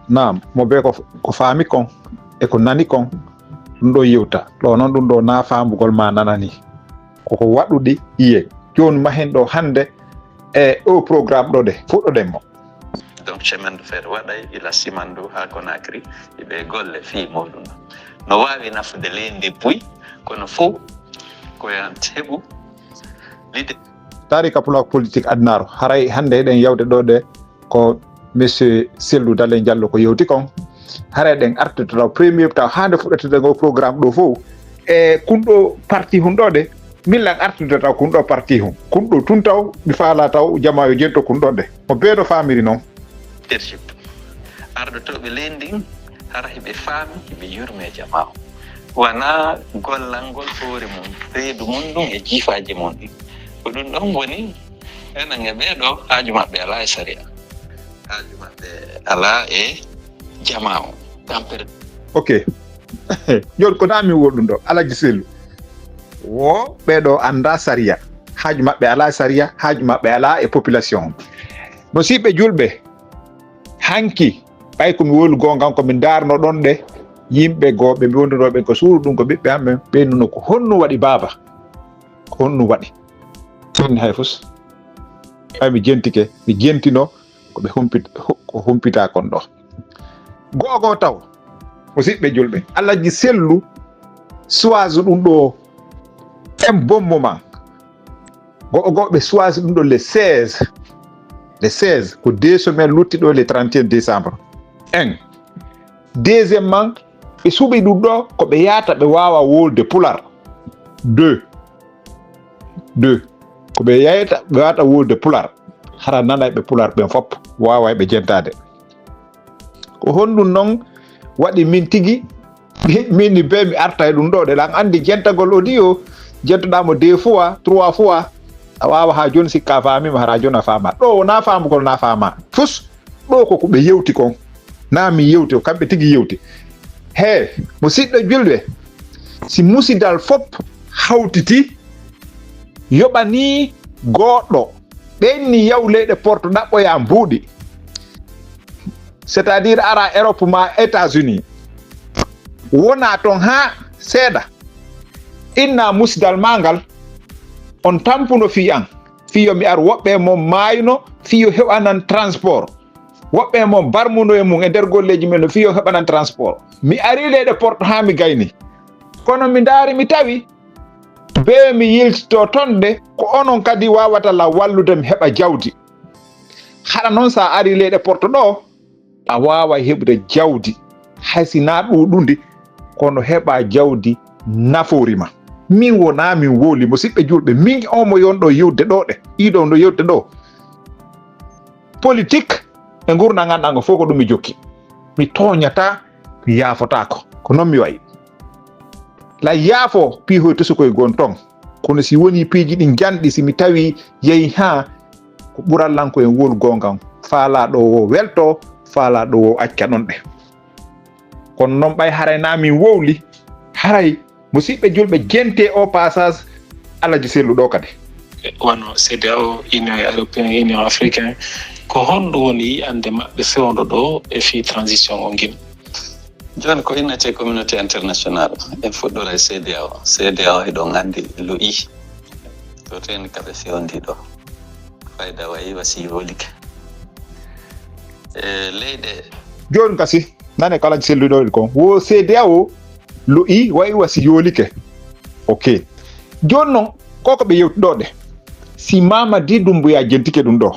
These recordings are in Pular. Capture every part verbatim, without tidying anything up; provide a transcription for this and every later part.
Naam, mo bee ko, ko faami kon e ko nani kon, ɗum ɗoo yewta. Ɗoo non ɗum ɗoo naa faamugol maa nanani. Ko ko waɗuɗi yiye. Jooni mahen ɗoo hannde e o programme ɗoo de, fuɗɗoɗen mo. Donc chemin de fer waɗay ila Simandou haa Conakry, iɓe golle fii muuɗum. No waawi nafude leydi ndi buy, kono fow ko yan heɓu lide. Taarika pulaar politique adunaaru, haray hannde eɗen yawde ɗoo de ko Monsieur Cellou Dalein Diallo ko yewti kon. Haray eɗen artude taw premier taw haa nde fuɗɗata ngo programme ɗoo fow. E kun ɗoo parti hun ɗoo de, min lan artude taw kun ɗoo parti hun. Kun ɗoo tun taw, mi faalaa taw jamaa yo jento kun ɗoo de. Mo bee no faamiri non. Leadership. Ardotooɓe leydi ndin, hara hiɓe faami, hiɓe yurmee jamaa on. Wanaa gollangol hoore mun, reedu mun ndun e jiifaaji mun ɗin. Ko ɗun ɗon woni, enen e ɓee ɗoo, haaju maɓɓe alaa e sariya. Haaju maɓɓe alaa e jamaa on. Tampere. Ok. Jooni ko naa min woni ɗum ɗoo, Alaji Sellu. Wo ɓee ɗoo anndaa sariya. Haaju maɓɓe alaa e sariya, haaju maɓɓe alaa e population. Musiɓɓe julɓe, hanki, ɓay ko mi wowli goonga, ko mi ndaarno ɗon ɗe, yimɓe goo ɓe mi wondunoo ɓen ko suudu ɗum ko ɓiɓɓe am ɓen, ɓe nunoo ko honno waɗi baaba? Ko honno waɗi? Min hay fus. Ɓay mi jentike, mi jentino ko ɓe humpit-, ko humpitaa kon ɗoo. Go'o goo taw, musiɓɓe julɓe, Alaji Sellu choisi ɗum ɗoo un bon moment. Go'o goo ɓe choisi ɗum ɗoo le seize. Le seize, ko deux semaines lutti ɗoo le trente et un décembre. Un. Deuxièmement, ɓe suɓi ɗum ɗoo ko ɓe yahata ɓe waawa wowlude Pulaar. Deux. Deux. Ko ɓe yahata ɓe wata wowlude Pulaar. Hara nanay ɓe Pulaar ɓen fop, waaway ɓe jentaade. Ko honɗum non waɗi min tigi, min ni bee mi arta e ɗum ɗoo, ɗe lan anndi jentagol audio, jentoɗaa mo deux fois, trois fois, a waawa haa jooni sikka a faamiima, hara jooni a faamaa. Ɗoo wonaa faamugol, naa faamaa. Fus, ɗoo ko ko ɓe yewti kon. Naa min yewti, ko kamɓe tigi yewti. Hee, musiɗɗo julɓe, si musidal fop hawtiti, yoɓanii goɗɗo, ɓenni yaw leyɗe Porto ɗaɓɓoya mbuuɗi. C'est-à-dire ara Europe maa États-Unis. Wona ton haa seeɗa. Inna musidal maa ngal, on tampuno fii an. Fii yo mi ar woɓɓe e mon maayuno, fii yo heɓanan transport. Woɓɓe e mon barmuno e mum e nder golleeji men no fii yo heɓanan transport. Mi arii leyɗe Porto haa mi gayni. Kono mi ndaari mi tawi, bee mi yiltitoo ton de, ko onon kadi waawata lan wallude mi heɓa jawdi. Hara non si a arii leyɗe Porto ɗoo, a waaway heɓude jawdi, hay si naa ɗuuɗundi, kono heɓaa jawdi nafoori ma. Min wonaa min wowli, musiɓɓe julɓe, min on mo yonɗo yewde ɗoo ɗe, iɗo no yewde ɗoo. Politik e ngurndan an ɗan, ko fof ko ɗum mi jokki. Mi tooñataa, mi yaafotaako. Ko non mi wayi. La yaafo, piihoy tosokoy gon ton. Kono si wonii piiji ɗin janɗi, si mi tawi yehi haa ko ɓural lan ko en wowlu goonga on. Faalaaɗo woo weltoo, faalaaɗo woo acca ɗon ɗe. Kono non ɓay haray naa min wowli, haray musiɓɓe julɓe jentee o passage Alaji Sellu ɗoo kadi. Wano CEDEAO, Union Européen, Union Africain, ko honɗum woni yi'ande maɓɓe fewndo ɗoo e fii transition on ngin? Jooni ko innetee communauté international, en fuɗɗoray CEDEAO. CEDEAO hiɗon anndi lu'i. To teeni ka ɓe fewndi ɗoo. Fayda wayi wa si yoolike. E leyɗe. Jooni kasi, nane ko Alaji Sellu ɗoo kon. Wo CEDEAO lu'i wayi wa si yoolike. Ok. Jooni non, ko ko ɓe yewti ɗoo ɗe. Si Mamadi Doumbouya jentike ɗum ɗoo.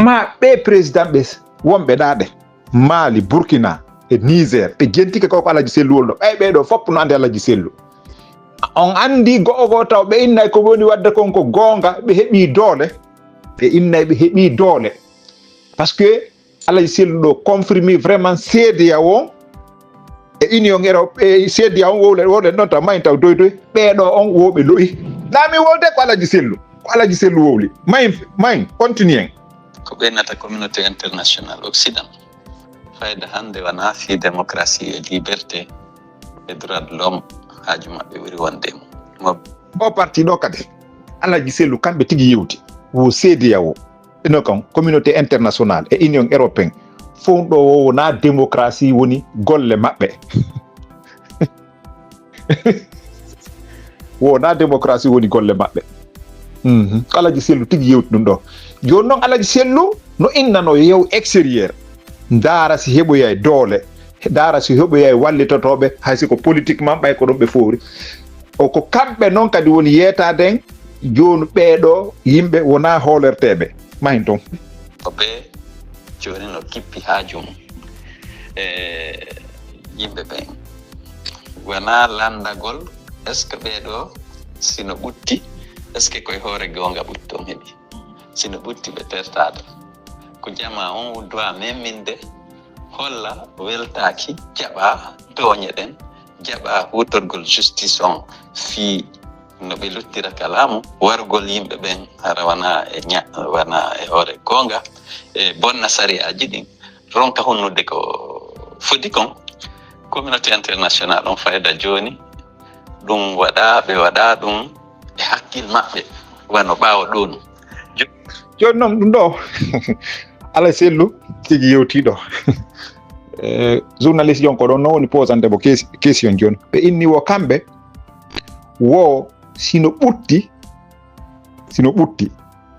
Ma ɓe président ɓe wonɓe ɗaa ɗe. Mali, Burkina e Niger, ɓe jentike ko ko Alaji Sellu woni ɗoo. Ɓay ɓee ɗoo fof no anndi Alaji Sellu. On anndi go'o goo taw ɓe innay ko woni waɗde kon ko goonga, ɓe heɓii doole. Ɓe innay ɓe heɓii doole. Parce que Alaji Sellu ɗoo confirmé vraiment CEDEAO e Union Europe, e CEDEAO on wowle, wowle ɗon taw mayin taw doy doy. Ɓee ɗoo on wowɓe lo'i. Naa mi wowlde ko Alaji Sellu. Ko Alaji Sellu wowli. Mayin, mayin, continue. Ko ɓe nata communauté international occident. Fayda hannde wonaa fii démocratie e liberté e droit de l'homme haaju maɓɓe ɓuri wonde e mum. Mo- O parti ɗoo kadi, Alaji Sellu kamɓe tigi yewti. Wo CEDEAO, ino kan communauté international e Union Européen. fow ɗo wo wonaa démocratie woni golle maɓɓe. Wonaa démocratie woni golle maɓɓe. Mhm. Alaji Sellu tigi yewti ɗum ɗo. Jooni noon Alaji Sellu no innanoo yew extérieur. Ndaara si heɓoyay doole. Ndaara si heɓoyay wallitotooɓe, hay si ko politique man, ɓay ko ɗum ɓe fowri. O ko kamɓe noon kadi woni yeetaade en, jooni ɓee ɗoo yimɓe wonaa hoolerteeɓe. Mahin toon. Ko ɓe jooni no kippi haaju mum e yimɓe ɓen. Wonaa lanndagol, est-ce que ɓee ɗoo, si no ɓutti, est-ce que ko e hoore goonga ɓutti on heɓi? Si no ɓutti ɓe tertaade. Ko jamaa on doit memminde, holla weltaaki, jaɓa tooñe ɗen, jaɓa huutorgol justice on fii no ɓe luttira ka laamu, warugol yimɓe ɓen hara wonaa e ña-, wonaa e hoore goonga, e bonna sariyaaji ɗin, ronka hunnude ko foti kon. Communauté internationale on fayda jooni, ɗum waɗa, ɓe waɗa ɗum e hakkil maɓɓe, wano ɓaawo ɗun. Jo- Jooni noon ɗum ɗo, Alaji Sellu tigi yewtii ɗo. Eh, journaliste on ko ɗon noon woni posande mo kes-, question jooni. Ɓe inni wo kamɓe, wo si no ɓutti, si no ɓutti,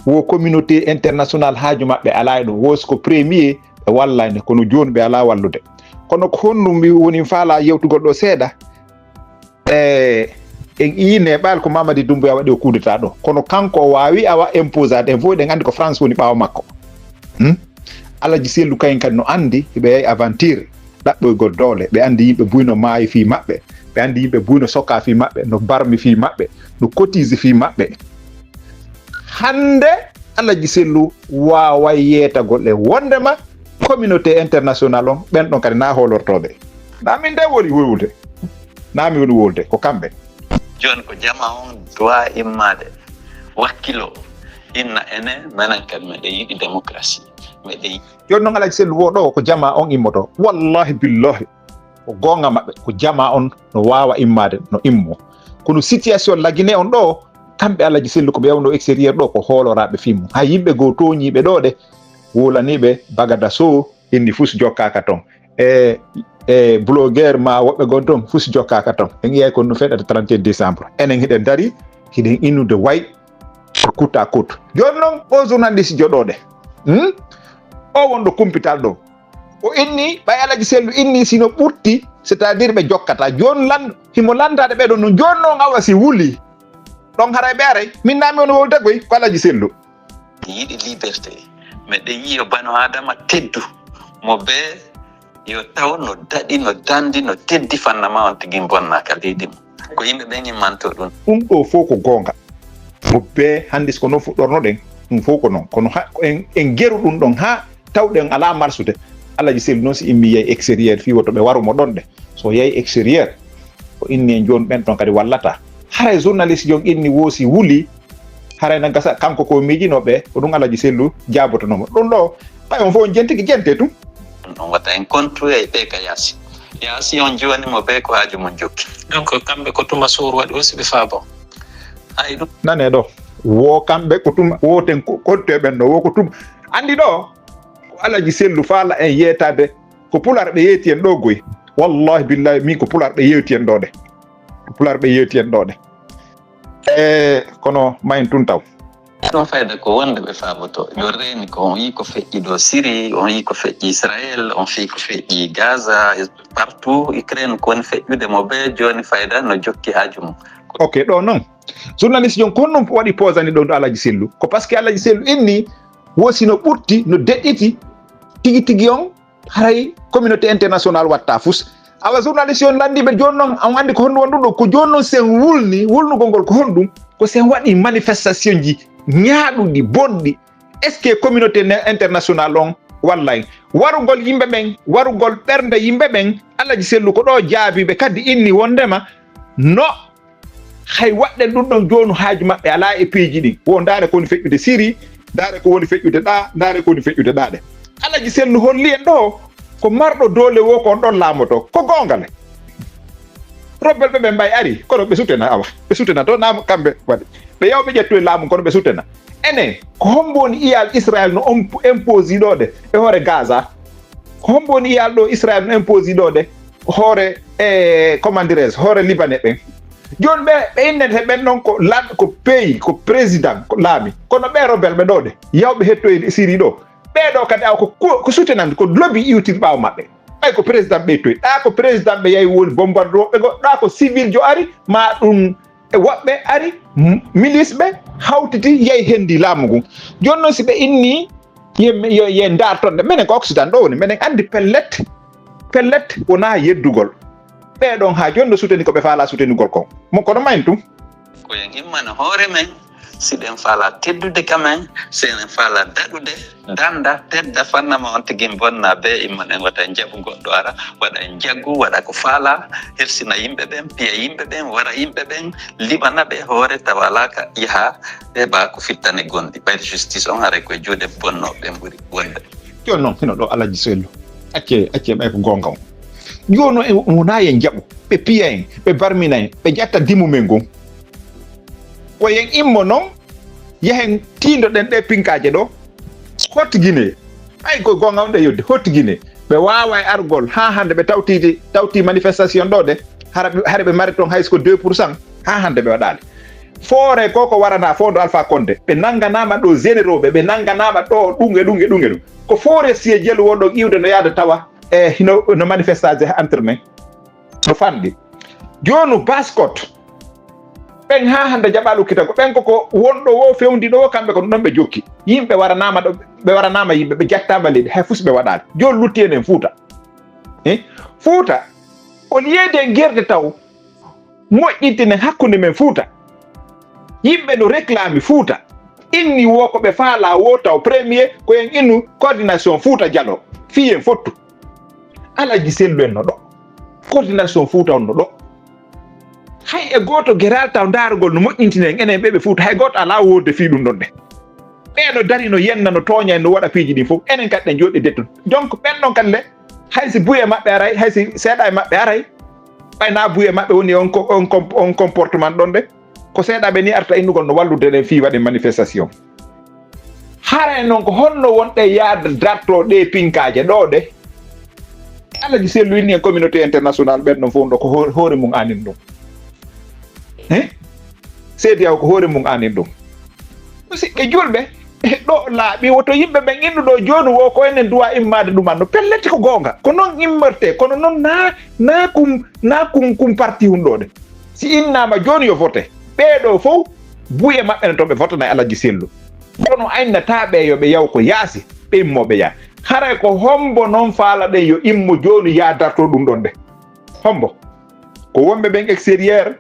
wo communauté internationale haaju maɓɓe alaa e ɗum, wo si ko premier ɓe wallay nde, kono jooni ɓe alaa wallude. Kono ko honɗum mi woni faalaa yewtugol ɗo seeɗa? E, en ii Neeɓaal ko Mamadi Doumbouya waɗi o coup d'État ɗo. Kono kanko o waawi awa imposaade, en fof eɗen anndi ko France woni ɓaawo makko. Hmm? Alaji Sellu kayen kadi no anndi, hiɓe yahi aventure, ɗaɓɓoygol doole. Ɓe anndi yimɓe buy no maayi fii maɓɓe. Ɓe anndi yimɓe buy no sokaa fii maɓɓe, no barmi fii maɓɓe, no cotiser fii maɓɓe. Hannde, Alaji Sellu waaway yeetagol e wonndema communauté internationale on, ɓen ɗon kadi na hoolortooɓe. Na min de woni wolwude. Na min woni wolde, ko kamɓe. Jooni ko jamaa on doit immaade, wakkiloo, inna enen, menen kadi meɗen yiɗi démocratie. Meɗen yi- Jooni noon Alaji Sellu wo ɗo ko jamaa on immoto. Wallahi billahi. Ko goonga maɓɓe, ko jamaa on no waawa immaade, no immoo. Kono situation Lagine on ɗo, kamɓe Alaji Sellu ko ɓe yawnoo extérieur ɗo, ko hooloraaɓe fii mum. Hay yimɓe goo tooñiiɓe ɗo de, wulaniiɓe Bagada Sow, inni fus jokkaaka ton. E, e blogueur ma woɓɓe gon ton, fus jokkaaka ton. En iyay ko no feɗata trente et un décembre. Enen hiɗen dari, hiɗen innude way, ko coûte à coûte. Jooni noon, o journaliste joɗooɗe. Hmm? O wonɗo kumpital ɗo. O inni, ɓay Alaji Sellu inni, si no ɓurti, c'est-à-dire ɓe jokkata. Jooni lan, himo landaade ɓe ɗon non. Jooni noon awa si wuli. Ɗon haray ɓe aray. Min naa mi woni wowlde koy, ko Alaji Sellu. Yiɗi liberté. Meɗen yi'i yo bano Adama teddu. Mo bee yo taw no daɗi, no dandi, no teddi fanna ma on tigi bonna ka leydi mum. Ko yimɓe ɓen immanto ɗum. Ɗum ɗo fof ko goonga. Mo bee hannde si ko non fuɗɗornoɗen, ɗum fof ko non. Kono ha, ko en, en geru ɗum ɗon ha tawɗen alaa marsude. Alaji Sellu noon si immi yahi extérieur fii woto ɓe waru mo ɗon de. So yahi extérieur, o inni en jooni ɓen ton kadi wallata. Haray journaliste jon inni woosi wuli, haray na gasa kanko ko miijino ɓe, ko ɗum Alaji Sellu jaabotono mo. Ɗum ɗo, ɓay on fof on jentiki jente tun. On wata en kontu e ɓe ka yaasi. Yaasi on jooni mo ɓe ko haaju mum jokki. Donc kamɓe ko tuma suur waɗi aussi ɓe faabo. Hay ɗum. Nane ɗo, wo kamɓe ko tuma, wo ten ko, kontu e ɓen ɗo, wo ko tuma. Anndi ɗo, ko Alaji Sellu faala en yeetaade, ko Pulaar ɓe yeeti en ɗo goy. Wallahi billahi, min ko Pulaar ɓe yeeti en ɗo de. Ko Pulaar ɓe yeeti en ɗo de. E, kono ma en tun taw. Ɗum fayda ko wonde ɓe faaboto. Yo reeni ko on yii ko feƴƴi ɗo Siri, on yii ko feƴƴi Israël, on fii ko feƴƴi Gaza, partout, Ukraine, ko woni feƴƴude mo ɓe, jooni fayda no jokki haaju mum. Ok, ɗo non. Journaliste jon, ko honɗum waɗi posani ɗo Alaji Sellu? Ko parce que Alaji Sellu inni, wo si no ɓurti, no deƴƴiti, tigi tigi on, haray communauté internationale watta fus. Awa journaliste on landiiɓe jooni non, on anndi ko honɗum wonɗum ɗo? Ko jooni non sen wulni, wulnugol ngol ko honɗum? Ko sen waɗi manifestation ji ñaaɗuɗi, bonɗi. Est-ce que communauté ne-, internationale on wallay? Warugol yimɓe ɓen, warugol ɓernde yimɓe ɓen, Alaji Sellu ko ɗo jaabiiɓe kadi inni wonndema no hay waɗɗen ɗum ɗon jooni haaju maɓɓe alaa e piiji ɗin. Wo ndaare ko woni feƴƴude Siri, ndaare ko woni feƴƴude ɗa, ndaare ko woni feƴƴude ɗa ɗe. Alaji Sellu holli en ɗo ko marɗo doole wo ko on ɗon laamoto. Ko goonga le. Rebel ɓe ɓen mbay ari, kono ɓe sutena awa. Ɓe sutena to naam kamɓe waɗi. Ɓe yaw ɓe ƴettu e laamu kono ɓe sutena. Enen, ko hombo woni iyal Israël no on imposi ɗo ɗe e hoore Gaza? Hombo woni iyal ɗo Israel no imposi ɗo de hoore, e, comment dirais-je, hoore Libanais ɓen? Jooni ɓe, ɓe innete ɓen ɗon ko lan, ko pays, ko président, ko laami. Kono ɓe rebel ɓe ɗo de, yawɓe hettoyde Syrie ɗo. Ɓee ɗo kadi awa ko, ko, ko soutenande, ko lobby iwtiri ɓaawo maɓɓe. Ɓay ko président ɓe toy. Ɗa ko président ɓe yahi woni bombardé woɓɓe go, ɗa ko civil jo ari, ma ɗum e woɓɓe ari, m-, milice ɓe hawtiti yahi hendi laamu ngun. Jooni non si ɓe inni, ye, ye, ye ndarton de. Menen ko Occident ɗo woni, menen andi pellet, pellet wona yeddugol. Ɓee ɗon haa jooni no suteni ko ɓe faala sutenugol kon. Mo kono mayn tun. Ko en immano hoore men, si ɗen faala teddude ka men, si ɗen faala daɗude, danda, tedda, fannama on tigi bonna be imman en wata en jaɓu goɗɗo ara, waɗa en jaggu, waɗa ko faala, hersina yimɓe ɓen, piya yimɓe ɓen, wara yimɓe ɓen, liɓana ɓe hoore tawa alaa ka yaha heɓa ko fittane gonɗi. Ɓayde justice on haray koye juuɗe bonnooɓe ɓen ɓuri wonde. Jooni non, hino ɗo Alaji Sellu. Acce, acce ɓay ko goonga on. Jooni non, en wona yen jaɓu. Ɓe piya en, ɓe barmina en, ɓe ƴetta dimu men ngon. Ko yen immo non, yahen tiindoɗen ɗe pinkaaje ɗo. Hot Guinée. Ɓay ko goonga on ɗe yodde, Hot Guinée. Ɓe waaway argol haa hannde ɓe tawti, tawti manifestation ɗo de. Hara ɓe, hara ɓe mari ton hay so ko deux pour cent. Haa hannde ɓe waɗaali. Foore ko ko warana fondo Alpha Condé. Ɓe nannganaama ɗo généraux ɓe, ɓe nannganaama ɗo ɗum e ɗum e ɗum e ɗum. Ko forestier jelu wonɗon iwde no yaada tawa e hino, no manifestation entre men. No fanɗi. Jooni Basse-Côte, ɓen haa hannde jaɓaali ukkitagol. Ɓen ko, ko wonɗo wo, fewndinɗo wo, kamɓe ko ɗon ɓe jokki. Yimɓe waranaama ɗo, ɓe waranaama yimɓe, ɓe jattaama leydi, hay fus ɓe waɗaali. Jooni lutti enen Fuuta. Eh? Fuuta, au lieu de gerde taw, moƴƴintinen hakkunde men Fuuta. Yimɓe no réclame Fuuta. Inni wo ko ɓe faala wo taw premier, ko en innu coordination Fuuta Jaloo. Fii en fottu. Alaji Sellu en no ɗo. Coordination Fuuta on no ɗo. Hay e gooto geral taw ndaarugol no moƴƴintinee en enen ɓe ɓe Fuuta, hay gooto alaa woodde fii ɗum ɗon de. Ɓee no dari no yenna, no tooña en, no waɗa piiji ɗin fof. Enen kadi ɗen jooɗi dettude. Donc ɓen ɗon kadi le, hay si buy e maɓɓe aray, hay si seeɗa e maɓɓe aray, ɓay naa buy e maɓɓe woni on ko, on com-, on comportement ɗon de. Ko seeɗa ɓe ni arta innugol no wallude ɗen fii waɗen manifestation. Haray non ko honno wonɗen yaade dartoo ɗee pinkaaje ɗoo ɗe? Alaji Sellu inni en communauté international ɓen ɗon fof ɗo ko ho-, hoore mum aanin ɗum. Hein? Seedi aw ko hoore mum aanin ɗum. Musidɓe julɓe, e ɗo laaɓi woto yimɓe ɓen innu ɗo jooni wo ko enen duwa immaade ɗuman no. Pellet ko goonga. Ko non immorte, kono non naa, naa kum, naa kum, kum parti hun ɗo de. Si innaama jooni yo vote, ɓee ɗoo fow, buy e maɓɓe ne to ɓe votana e Alaji Sellu. Kono aynnataa ɓe yo ɓe yaw ko yaasi, ɓe immoo ɓe yaa. Haray ko hombo non faalaɗen yo immo jooni yaa dartoo ɗum ɗon de? Hombo? Ko wonɓe ɓen extérieur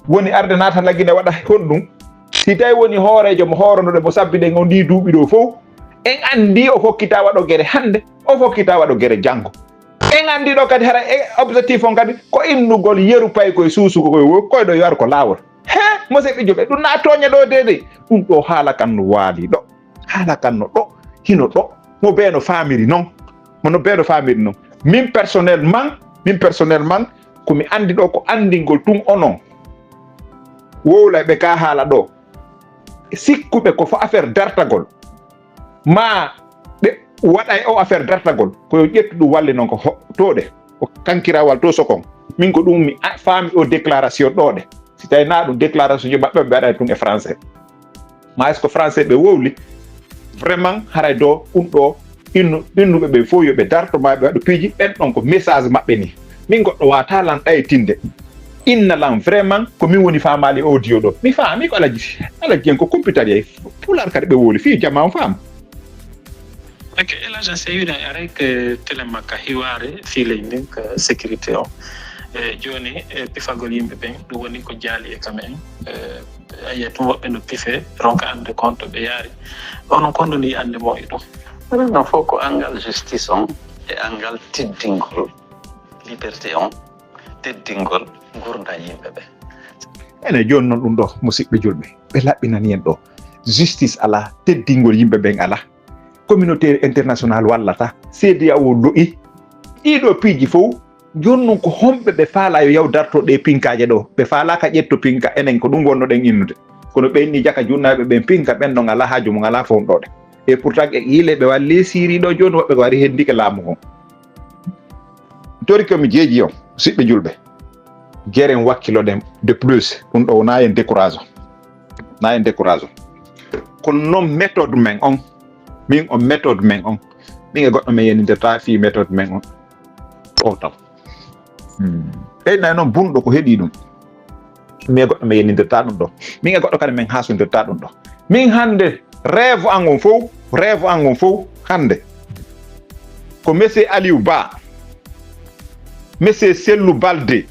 woni arde naata Lagine waɗa honɗum? Si tawi woni hooreejo mo hooronoɗen mo sabbiɗen on ɗii duuɓi ɗoo fow, en anndi o fokkitaa waɗo gere hannde, o fokkitaa waɗo gere janngo. En anndi ɗo kadi hara e objectif on kadi ko innugol yeru pay koye suusugo koye wo-, koye ɗo yo ar ko laawol. He, musidɓe julɓe, ɗum na tooña ɗo de de. Ɗum ɗo haala kan no waali ɗo. Haala kan no ɗo, hino ɗo. Mo bee no faamiri non. Mo no bee no faamiri non. Min personnellement, min personnellement, ko mi anndi ɗo ko anndingol tun onon. Wowlay ɓe ka haala ɗo. Sikkuɓe ko fo affaire dartagol. Ma ɓe waɗa e o affaire dartagol, ko yo ƴettu ɗum walle non ko ho-, to ɗe, ko kankirawal to sokon. Min ko ɗum mi a-, faami o déclaration ɗo ɗe. Si tawi na ɗum déclaration jo maɓɓe, ɓe waɗa ɗum e français. Ma est-ce que français ɓe wowli? Vraiment, haray do ɗum ɗo innu-, innuɓe ɓe fof yo ɓe darto ma ɓe waɗa piiji, ɓen ɗon ko message maɓɓe ni. Min goɗɗo wata lan ɗaytinde. Inna lan vraiment ko min woni faamaali audio ɗo. Mi faami ko Alaji, Alaji en ko computer e Pulaar kadi ɓe wowli fii jama on faama. Ok, El Hadj, si wiɗa arek tele makka hiwaare fii ley ndin ka sécurité o. E jooni, e pifagol yimɓe ɓen, ɗum woni ko jaali e kam en. E, a yi'at tun woɓɓe no pife, ronka annde kon to ɓe yaari. Onon kon ɗum yi'i annde mo e ɗum. Aɗa non fof ko anngal justice on e anngal teddingol liberté on, teddingol ngurndan yimɓe ɓe. Ene jooni non ɗum ɗo, musidɓe julɓe, ɓe laɓɓinani en ɗo. Justice alaa, teddingol yimɓe ɓen alaa. Communauté international wallata, C D A O lo'i. Ɗiɗo piiji fof, jooni non ko homɓe ɓe faala yo yaw darto ɗe pinkaaje ɗo? Ɓe faalaaka ƴetto pinka, enen ko ɗum wonnoɗen innude. Kono ɓe inni jaka junnaaɓe ɓen pinka, ɓen non alaa haaju mum, alaa fof ɗo ɗe. Et pourtant, e yile ɓe walli Siri ɗo jooni, woɓɓe ko wari hendike laamu ngon. Tori ko mi jeeji on, siɓɓe julɓe. Geren wakkiloɗen de plus, ɗum ɗo wona en décourage. Na en décourage. Kono non méthode men on, min on méthode men on, min e goɗɗo men yenindirta fii méthode men on. O taw. Hmm. Ɓeyɗa e non bunɗo ko heɗi ɗum. Min e goɗɗo men yenindirta ɗum ɗo. Min e goɗɗo kadi men hasundirta ɗum ɗo. Min hande rêve an on fow, rêve an on fow hande. Ko Monsieur Aliou Ba, Monsieur Sellou Baldé,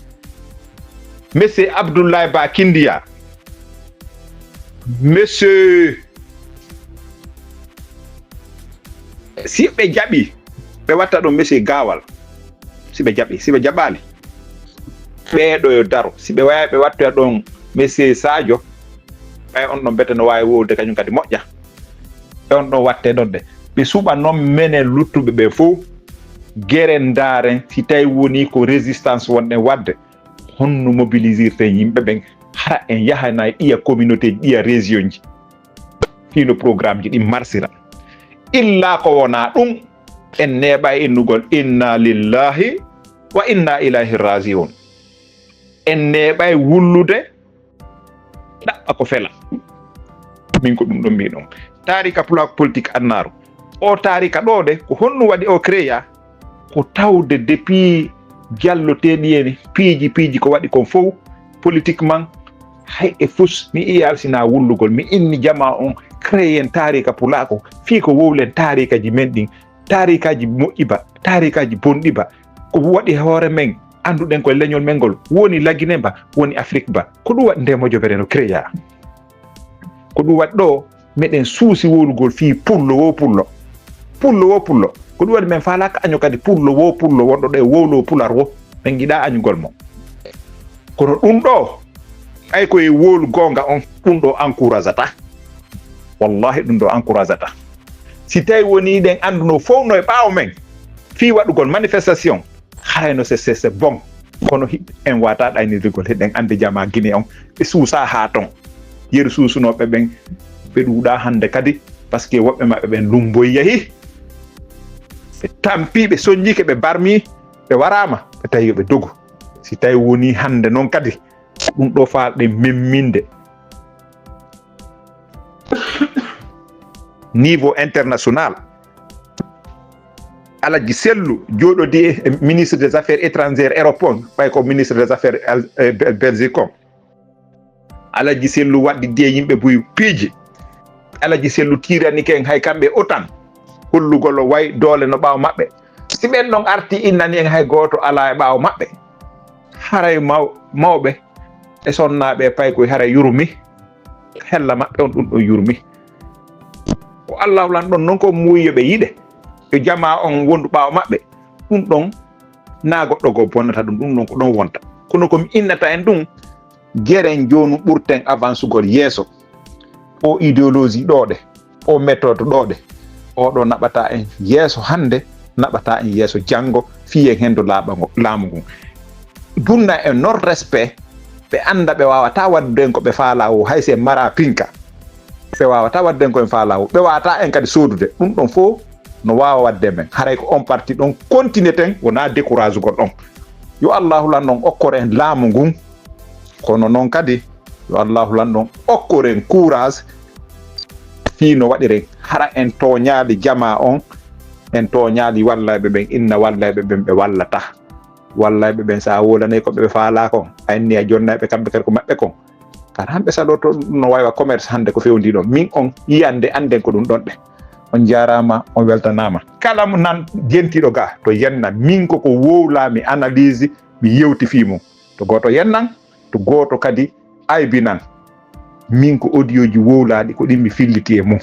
Monsieur Abdoulaye Ba Kindiya, Monsieur, si ɓe jaɓi, ɓe watta ɗon Monsieur Gawal. Si ɓe jaɓi, si ɓe jaɓaali, ɓeeɗo yo daro. Si ɓe waawii, ɓe wattoya ɗon Monsieur Sadio, ɓay on ɗon bete no waawi wowlude kañum kadi moƴƴa. Ɓe on ɗon watte ɗon de. Ɓe suɓa non menen luttuɓe ɓe fow. Geren ndaaren, si tawi woni ko résistance wonɗen waɗde, honno mobilisirten yimɓe ɓen, hara en yahanay ɗiya communauté ji, ɗiya région ji, fii no programme ji ɗin marsira. Illa ko wona ɗum, en neeɓay innugol inna lillahi wa inna ilayhi raji'un. En neeɓay wullude ɗaɓɓa ko fela. Min ko ɗum ɗon mbiɗon. Taarika Pulaaku Politik Annaaru. O taarika ɗoo de, ko honno waɗi o créa? Ko tawde depuis jalloteeɗi en piiji, piiji ko waɗi kon fow, politiquement, hay e fus, mi iyaali sinaa wullugol. Mi inni jamaa on, créer en taarika Pulaaku, fii ko wowlen taarikaji men ɗin, taarikaaji moƴƴi ba, taarikaaji bonɗi ba, ko waɗi hoore men, annduɗen koye leñol men ngol, woni Lagine ba, woni Afrik ba. Ko ɗum waɗi nde mojobere no créa. Ko ɗum waɗi ɗo, meɗen suusi wowlugol fii pullo wo pullo. Pullo wo pullo. Ko ɗum waɗi men faalaaka año kadi pullo wo pullo wonɗo ɗo e wowlo pular wo. Men ngiɗaa añugol mo. Kono ɗum ɗo, ɓay ko e wowlu goonga on, ɗum ɗo encourageata. Wallahi, ɗum ɗo encourageata. Si tawi woni ɗen annduno fow no e ɓaawo men, fii waɗugol manifestation, haray no c'est, c'est, c'est bon. Kono hi-, en wata ɗaynirgol, hiɗen anndi jamaa Gine on, ɓe suusa haa ton. Yeru suusunooɓe ɓen, ɓe ɗuuɗa hannde kadi, parce que woɓɓe maɓɓe ɓen lumboy yahi. Ɓe tampi, ɓe sonjike, ɓe barmi, ɓe waraama, ɓe tawi yo ɓe dogu. Si tawi woni hannde non kadi, ɗum ɗo faalɗen memminde niveau international. Alaji Sellu jooɗodi e ministre des affaires étrangères Europe on, ɓay ko ministre des affaires al-, eh, Bel-, Belgique on. Alaji Sellu waɗdi e yimɓe buy piiji. Alaji Sellu tiiranike en hay kamɓe OTAN. Hollugol o way doole no ɓaawo maɓɓe. Si ɓen ɗon arti innani en hay gooto alaa e ɓaawo maɓɓe. Haray maw-, mawɓe e sonnaaɓe e paykoy haray yurmi. Hella maɓɓe on ɗum ɗon yurmi. Ko Allahu lan ɗon non ko muuyi yo ɓe yiɗe. Yo jamaa on wondu ɓaawo maɓɓe. Ɗum ɗon naa goɗɗo goo bonnata ɗum, ɗum ɗon ko ɗon wonta. Kono ko mi innata en ɗum, geren jooni ɓurten avansugol yeeso. O idéologie ɗoo ɗe, o méthode ɗoo ɗe, o ɗo naɓata en yeeso hannde, naɓata en yeeso janngo, fii en hendo laaɓa ngo-, laamu ngun. Dunna en non respect, ɓe annda ɓe waawataa waɗude en ko ɓe faalaa woo, hay si en maraa pinka. Ɓe waawataa waɗude en ko ɓe faalaa woo, ɓe waawataa en kadi soodude. Ɗum ɗon fow no waawa waɗde men. Haray ko on parti ɗon continue ten, wonaa découragugol on. Yo Allahu lan non okkor en laamu ngun. Kono non kadi, yo Allahu lan non okkor en courage fii no waɗiren. Hara en tooñaali jamaa on, en tooñaali wallayɓe ɓen, inna wallayɓe ɓen ɓe wallata. Wallayɓe ɓen, so a wowlanay ko ɓe faalaa kon, a inni a jonnay ɓe kamɓe kadi ko maɓɓe kon. Kala hamɓe saɗoto ɗum no waywa commerce hannde ko fewndi ɗon. Min on yiyande annden ko ɗum ɗon ɗe. On jaaraama, on weltanaama. Kala mo nan jentiiɗo ga to yenna, min ko ko wowlaa mi analyse, mi yewti fii mum. To gooto yennan, to gooto kadi aybinan. Min ko audio ji wowlaaɗi ko ɗin mi filliti e mum.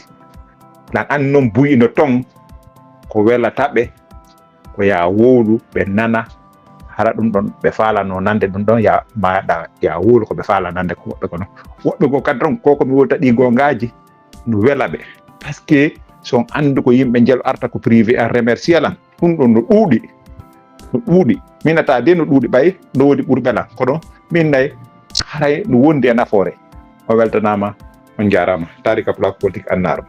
Nan an non buy ino ton ko welata ɓe, ko yaa wowlu ɓe nana, hara ɗum ɗon ɓe faalano nande ɗum ɗon, yaa maaɗa yaa wowlu ko ɓe faala nande ko woɓɓe kono. Woɓɓe goo kadi ton ko ko mi wowlata ɗi goongaaji no wela ɓe. Parce que so on anndu ko yimɓe njelo arta ko privé a remercier lan. Ɗum ɗon no ɗuuɗi. No ɗuuɗi. Minata de no ɗuuɗi ɓay no woodi ɓurɓe lan. Kono min nay haray no wondi e nafoore. O weltanaama, on jaaraama. Taarika Pulaaku Politik Annaaru.